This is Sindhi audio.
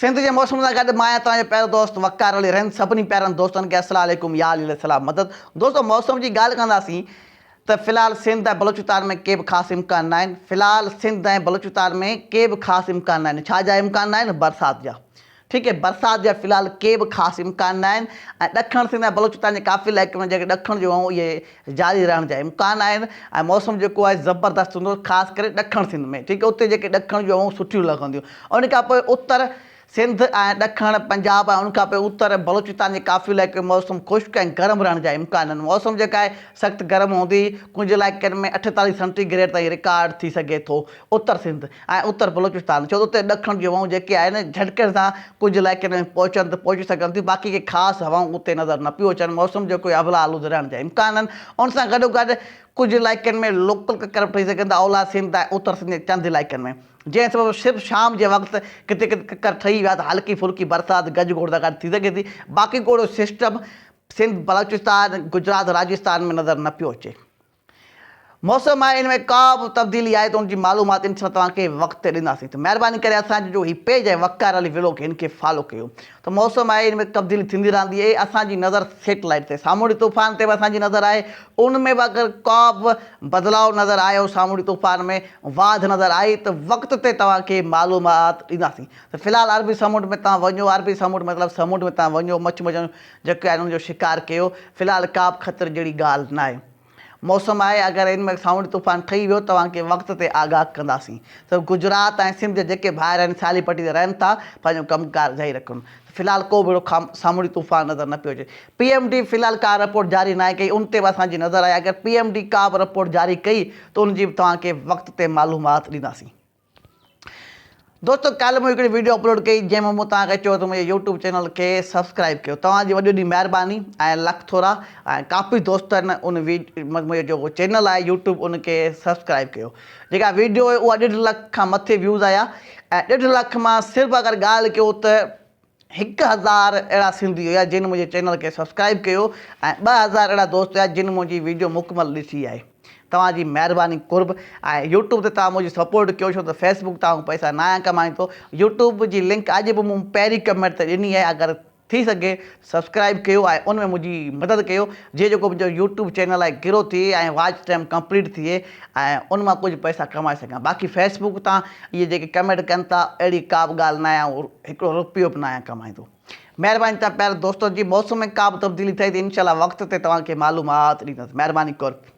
سنڌ جي موسم سان گڏ مان آهيان توهان جو پيارو دوست وقار علي رند سڀني پيارن دوستن کي السلام عليڪم يا علي السلام مدد دوستو موسم جي ڳالهه ڪنداسين ته في الحال سنڌ ۽ بلوچستان ۾ ڪي به خاص امڪان ناهن في الحال سنڌ ۽ بلوچستان ۾ ڪي به خاص امڪان ناهن ڇا جا امڪان ناهن برسات جا ٺيڪ آهي برسات جا في الحال ڪي به خاص امڪان ناهن ۽ ڏکڻ سنڌ ۽ بلوچستان جي ڪافي علائقن ۾ جيڪي ڏکڻ جون هوائون اهي جاري رهڻ جا امڪان آهن ۽ موسم جيڪو آهي زبردست هوندو خاص ڪري ڏکڻ سنڌ ۾ ٺيڪ آهي اتي جيڪي ڏکڻ جون هوائون سٺيون لڳنديون ان کان پوء اتر سنڌ ۽ ڏکڻ پنجاب ۽ ان کان پوء اتر بلوچستان جي ڪافي علائقن ۾ موسم خشڪ ۽ گرم رهڻ جا امڪان آهن. موسم جيڪا آهي سخت گرم هوندي، ڪجهه علائقن ۾ 48 سينٽي گريڊ تائين رڪارڊ ٿي سگهي ٿو. اتر سنڌ ۽ اتر بلوچستان ڇو ته اتي ڏکڻ جون هوائون جيڪي آهن جهٽڪن سان ڪجهه علائقن ۾ پهچن ته پهچي سگهن ٿيون باقي ڪي خاص هوائون اتي نظر نه پيون اچن. موسم جيڪو آهي ابلا آلود رهڻ جا امڪان آهن. ان سان گڏوگڏ ڪجهه علائقن ۾ لوڪل ڪڪر به ٺهي سگهن ٿا اولهه سنڌ ۽ اتر سنڌ جي چند علائقن ۾. جنهن سبب صرف شام جي وقت ڪٿي ڪٿي ڪڪر ٺهي ويا ته هلڪي ڦلڪي برسات گج گوڙ سان گڏ ٿي سگهي ٿي باقي ڪو اهڙو سسٽم سنڌ بلوچستان گجرات راجستان ۾ نظر نه پيو اچي موسم آهي ان ۾ ڪا به تبديلي آئي ته ان جي معلومات انشاء الله توهان کي وقت تي ڏينداسين ته مهرباني ڪري اسان جو هي پيج آهي وقار علي ولوگ هن کي فالو ڪيو ته موسم آهي ان ۾ تبديلي ٿيندي رهندي اهي اسان جي نظر سيٽلائيٽ تي سامونڊي طوفان تي به اسان جي نظر آهي ان ۾ به اگر ڪا به بدلاء نظر آيو سامونڊي طوفان ۾ واڌ نظر آئي ته وقت تي توهان کي معلومات ڏينداسين ته في الحال عربي سمنڊ ۾ توهان وڃو عربي سمنڊ مطلب سمنڊ ۾ توهان وڃو مڇ مڇ جيڪي آهن ان جو شڪار ڪيو في الحال ڪا به خطري جهڙي ڳالهه ناهي موسم آهي اگر ان ۾ سامونڊي طوفان ٺهي ويو توهان کي وقت تي آگاهه ڪنداسين ته گجرات ۽ سنڌ جا جيڪي ڀائر آهن ساحلي پٽي تي رهن ٿا پنهنجو ڪم ڪار جاري رکن في الحال ڪو به اهڙو سامونڊي طوفان نظر نه پيو اچي پي ايم ڊي في الحال ڪا رپورٽ جاري ناهي ڪئي ان تي به اسان جي نظر آهي اگر پي ايم ڊي ڪا به رپورٽ جاري ڪئي ته ان جي به توهان کي وقت تي معلومات ڏينداسين. دوستو ڪالهه مون هڪڙي ويڊيو اپلوڊ ڪئي جنهن ۾ مون توهان کي چيو ته منهنجي يوٽيوب چينل کي سبسڪرائب ڪيو توهان جي وڏي وڏي مهرباني ۽ لک ٿورا ۽ ڪافي دوستن ان منهنجو جيڪو چينل آهي يوٽيوب ان کي سبسڪرائب ڪيو جيڪا ويڊيو هئي اها ڏيڍ لک کان مٿي ويوز آيا ۽ ڏيڍ لک مان صرف اگر ڳالهه ڪيو ته 1000 اهڙا سنڌي هيا جن منهنجي چينل کي سبسڪرائب ڪيو ۽ 2000 اهڙا دوست هيا جن منهنجي ويڊيو مڪمل ڏسي آهي توهان جي مهرباني قرب ۽ يوٽيوب تي توهان منهنجي سپورٽ ڪيو ڇو ته فيسبوڪ تان آئون پئسا ناهيان ڪمائيندو يوٽيوب جي لنڪ اڄ به مون پهرين ڪمينٽ تي ڏني آهي اگر ٿي سگهي سبسڪرائب ڪيو ۽ ان ۾ منهنجي مدد ڪيو جيئن جيڪو منهنجو يوٽيوب چينل آهي گرو ٿئي ۽ واچ ٽائيم ڪمپليٽ ٿئي ۽ ان مان ڪجهه پئسا ڪمائي سگهان باقي فيسبوڪ تان اهي جيڪي ڪمينٽ ڪن ٿا اهڙي ڪا به ڳالهه ناهي آئون هڪڙو رپيو به ناهيان ڪمائيندو مهرباني توهان پيارا دوستن جي موسم ۾ ڪا به تبديلي ٿئي ته انشاء الله وقت تي توهان کي معلومات ڏيندس مهرباني قرب.